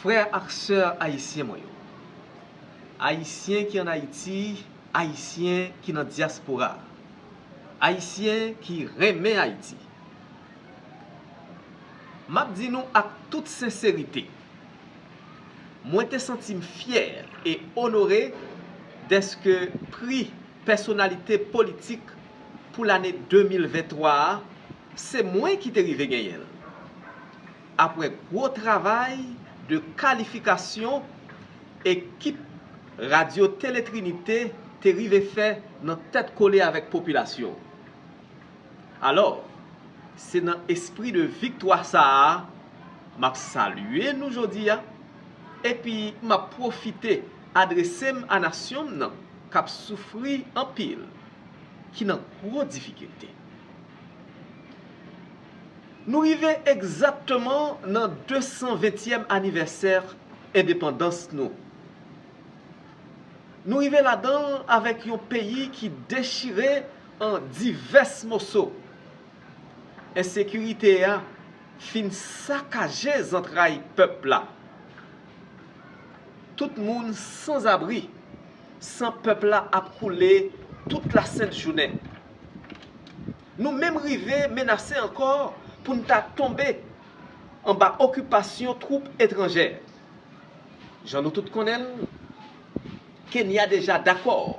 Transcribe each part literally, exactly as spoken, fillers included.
Frè ak sè ayisyen mwen yo, ayisyen ki ann Ayiti, ayisyen ki nan dyaspora, ayisyen ki renmen Ayiti, m ap di nou ak tout senserite, mwen te santi m fyè e onore dèske pri pèsonalite politik pou lane de mil venntwa a, se mwen ki te rive genyen l. Apre gwo travay de kalifikasyon ekip Radyo Tele Trinite te rive fè nan tèt kole avèk popilasyon. Alò, se nan espri de viktwa sa a, m ap salye nou jodi a, epi m ap pwofite adrese m a nasyon m nan k ap soufri anpil, ki nan gwo difikilte. Nou rive egzakteman nan de san ventyèm anivèsè endepandans nou. Nou rive ladan l avèk yon peyi ki dechire an divès moso. Ensekirite a fin sakaje zantray pèp la. Tout moun sanzabri, san pèp la ap koule tout lasent jounen. Nou menm rive menase ankò pou n ta tonbe anba okipasyon twoup etranjè. Jan nou tout konnen l, Kenya deja dakò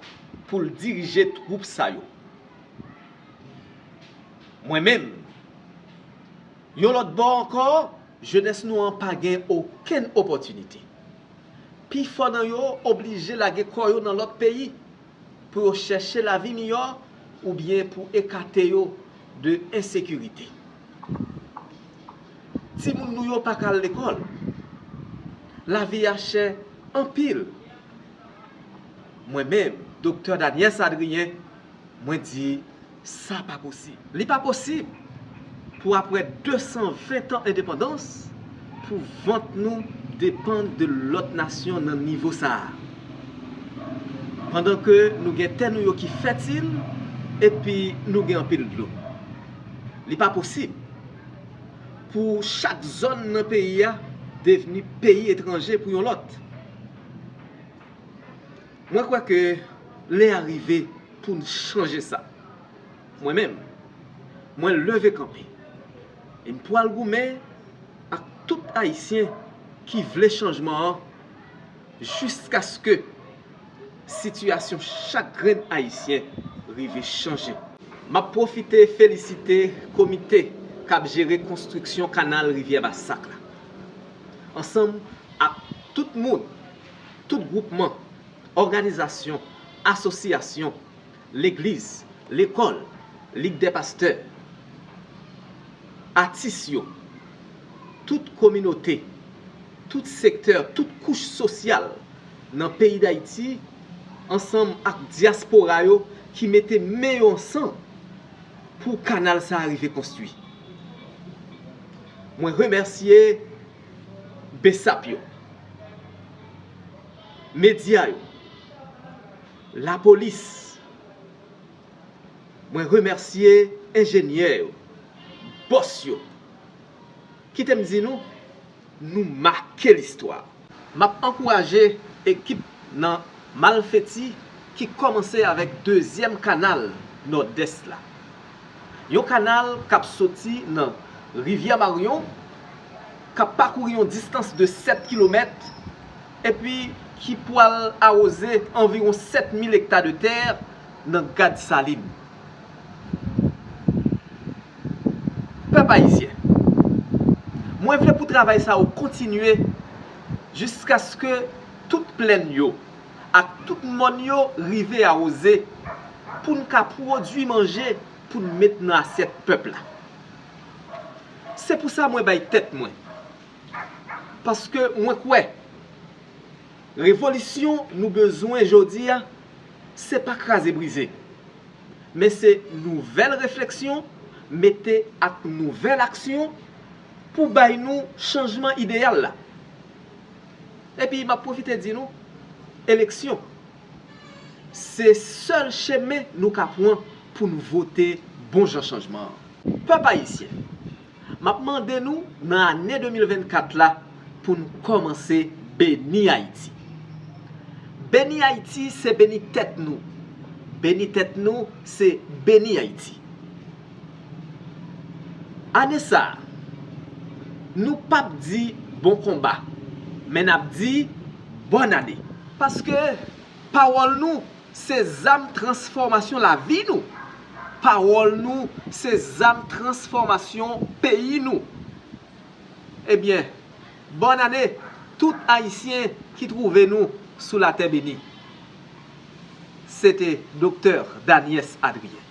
pou l dirije twoup sa yo. Mwen menm, yon lòt bò ankò, jenès nou an pa gen okenn opòtinite. Pifò nan yo oblije lage kò yo nan lòt peyi pou yo chèche lavi miyò oubyen pou ekate yo de ensekirite. Timoun nou yo pa ka al lekòl. Lavi a chè anpil. Mwen menm, Doktè Daniès Adrien, mwen di sa pa posib. Li pa posib pou apre de san ven tan endepandans, pou vant nou depann de lòt nasyon nan nivo sa a. Pandan ke nou gen tè nou yo ki fètil, epi nou gen anpil dlo. Li pa posib pou chak zòn nan peyi a devni peyi etranje pou yon lòt. Mwen kwè ke lè a rive pou n chanje sa. Mwen menm, mwen leve kanpe. E m pwal goumen ak tout Ayisyen ki vle chanjman an jiskaske sitiyasyon chak grenn Ayisyen rive chanje. M ap pwofite felisite komite k ap jere konstriksyon kanal Rivyè Basak la, ansanm ak tout moun, tout gwoupman, òganizasyon, asosyasyon, legliz, lekòl, lig dè pastè, atis yo, tout kominote, tout sektè, tout kouch sosyal nan peyi Dayiti, ansanm ak dyaspora yo ki mete men yo ansanm pou kanal sa a rive konstwi. Mwen remèsye besap yo, medya yo, lapolis. Mwen remèsye enjenyè yo, bòs yo. Kite m di nou, nou make listwa. M ap ankouraje ekip nan Malfeti ki kòmanse avèk dezyèm kanal Nòdès la. Yon kanal k ap soti nan Rivyè Maryon, k ap pakouri yon distans de sèt kilomèt, epi ki pwal awoze anviwon sèt mil ekta de tè nan Gad Salin. Pèp ayisyen, mwen vle pou travay sa yo kontinye jiskaske tout plèn yo ak tout mòn yo rive awoze, pou n ka pwodui manje pou n met nan asyèt pèp la. Se pou sa mwen bay tèt mwen. Paske mwen kwè, revolisyon nou bezwen jodi a, se pa kraze brize, men se nouvèl refleksyon mete ak nouvèl aksyon pou bay nou chanjman ideyal la. Epi m ap pwofite di nou, eleksyon se sèl chemen nou ka pran pou n vote bon jan chanjman an. Pèp ayisyen, m ap mande nou nan ane de mil vennkat la, Pou n kòmanse beni Ayiti. Beni Ayiti se beni tèt nou. Beni tèt nou se beni Ayiti. Ane sa a, nou p ap di bon konba, men n ap di bòn ane. Paske pawòl nou se zam transfòmasyon lavi nou. Pawòl nou se zam transfòmasyon peyi nou. Ebyen, bòn ane tout Ayisyen ki twouve nou sou latè beni. Se te Doktè Daniès Adrien.